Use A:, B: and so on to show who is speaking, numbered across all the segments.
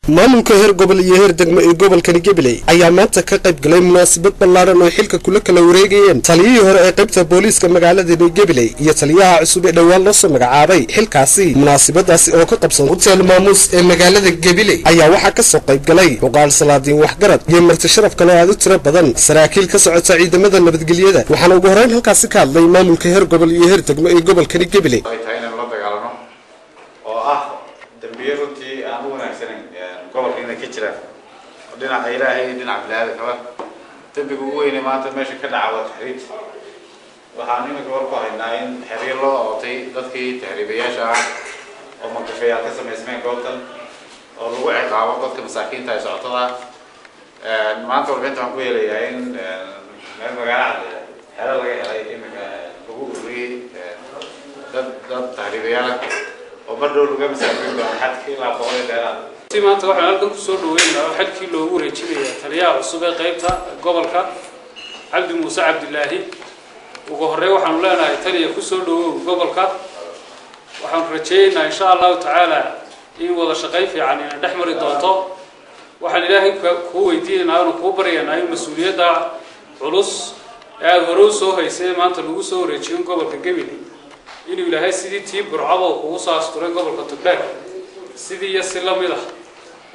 A: Maamulka heer gobol iyo heer degmo ee gobolkani Gabiley ayaa maanta ka qayb galay munaasabad ballaaran oo xilka kula kala wareegayeen taliyihii hore ee qaybta booliiska magaalada Gabiley iyo taliyaha cusub ee dhowaan loo soo magacaabay xilkaasi. Munaasabadaasi oo ka qabsan hotel Maamuus ee magaalada Gabiley ayaa waxaa ka soo qayb galay boqol salaadiin, waxgarad iyo marti sharaf kale oo aad u tiro badan, saraakiil ka socota ciidamada nabadgelyada. Waxaana ugu horreyn halkaasi ka hadlay maamulka heer gobol iyo heer degmo ee gobolkani Gabiley.
B: Ay tahay inaynu la dagaalano oo ah dambiye runtii aan u wanaagsanayn gobolka inay ka jiraan dhinaca Ilaahay iyo dhinaca biniaadamkaba. Dambiga ugu weyne maanta meesha ka dhaca waa taxriib. Waxaan iminka war ku haynaa in xiriir loo ootay dadkii tahriibayaasha ah oo magafeyaal ka samaysmeen goobtan oo lagu ciqaabo dadka masaakiinta ee socotada. Maanta warbixinta waxaan ku helayaa in meel magaalo cad xero laga helay iminka lagu ururiyey dad tahriibayaal ah oo mar dhow laga masaafirin doono xadka ilaa 100 iyo dheeraad.
C: Si maanta waxaan halkan kusoo dhaweynaa oo xilkii loogu wareejinayaa taliyaha cusub ee qaybta gobolka, Cabdi Muuse Cabdilaahi. Ugu horrey waxaanu leenahay, taliya, kusoo dhawow gobolka. Waxaanu rajaynaynaa, insha Allahu tacaala, in wada shaqayn fiican ina dhex mari doonto. Waxaan Ilaahay kuu weydiinaynaa anu kuu baryaynaa in mas-uuliyadda culus ee aada hore u soo haysay maanta lagu soo wareejiyo gobolka Gabiley inuu Ilaahay sidii tii Burcaba kugu soo asturay gobolka Togdheer, sidii iyo si lamid ah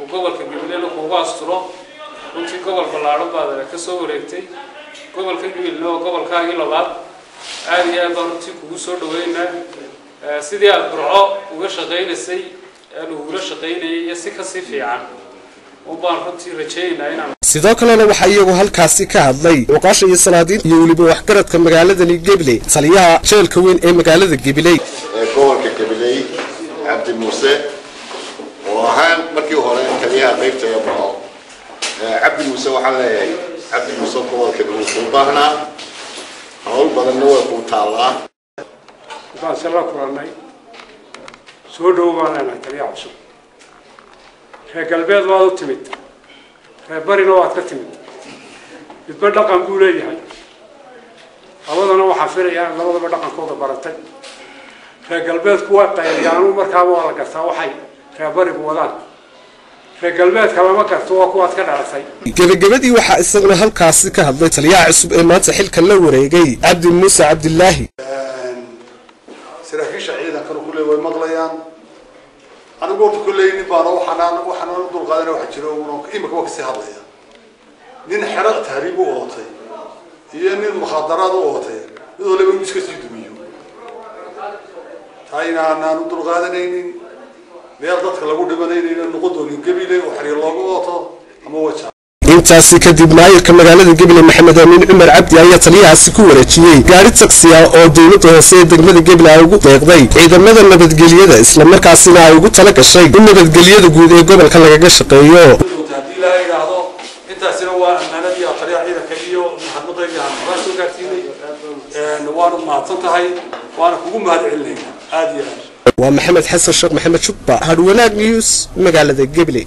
C: uu gobolka Gabileyna kugu asturo. Runtii gobol ballaadhan baad ka soo wareegtay, gobolka Gabileyna waa gobolkaagii labaad. Aada iyo aad baan runtii kugu soo dhaweynaa. Sidii aada Burco uga shaqaynaysay ee lagugula shaqaynayay iyo si kasii fiican un baan runtii rajaynaynaa inaan
A: Sidoo kalena waxaa iyagu halkaasi ka hadlay cuqaasha iyo salaadiin iyo weliba waxgaradka magaaladani Gabiley, taliyaha jeelka weyn ee magaalada Gabiley
D: ee gobolka Gabiley, Cabdi Muuse, oo ahaan markii hore taliyaha qaybta ee Burco. Cabdi Muuse, waxaan leeyahay, Cabdi Muuse, gobolka wuu kuu baahnaa, hawl badanna way kuu taallaa.
E: Haddaan se la kulannay, soo dhow baan leenahay taliyaha cusub. Reer galbeed waad u timid, reer barina waad ka timid, midba dhaqan buu leeyahay. Labadana waxaan filayaa in labadaba dhaqankooda baratay. Reer galbeedku waa qayliyaanu, markaaba waa la gartaa waxay reer barigu wadaan. Reer galbeedka lama garto, waa kuwaad ka dhalatay.
A: Gebagabadii waxaa isaguna halkaasi ka hadlay taliyaha cusub ee maanta xilka la wareegay, Cabdi Muuse Cabdilaahi.
F: Saraakiisha ciidankana kulley way maqlayaan. Anigu horta kulley nin baana waxaan u dulqaadana waxa jiro imika waa kasii hadlaya. Nin xero tahriib u ootay iyo nin mukhadaraad u ootay, mid waliba inuu iska sii dumiyo, taa inaanaan u dulqaadanaynin. Meel dadka lagu dhimanaynayna noqon doonin Gabiley oo xiriir looga ooto ama waja.
A: Intaasi kadib maayirka magaalada Gabiley, Maxamed Amiin Cumar Cabdi, ayaa taliyahaasi ku wareejiyey gaari taksi ah oo dowladda hoose ee degmada Gabiley ay ugu deeqday ciidamada nabadgelyada, islamarkaasina ay ugu tala gashay in nabadgelyada guud ee gobolka lagaga shaqeeyo.
F: Haddii Ilaahay idhaahdo, intaasina waa ammaanadii taliyaha ciidanka iyo mahadnaqaygii aan horaa soo gaarsiinay. Waana mahadsan tahay, waana kugu mahad celinaynaa aada iyo aad.
A: Waa Maxamed Xasan Sheekh Maxamed Shubba, Hadhwanaag News, magaalada Gabiley.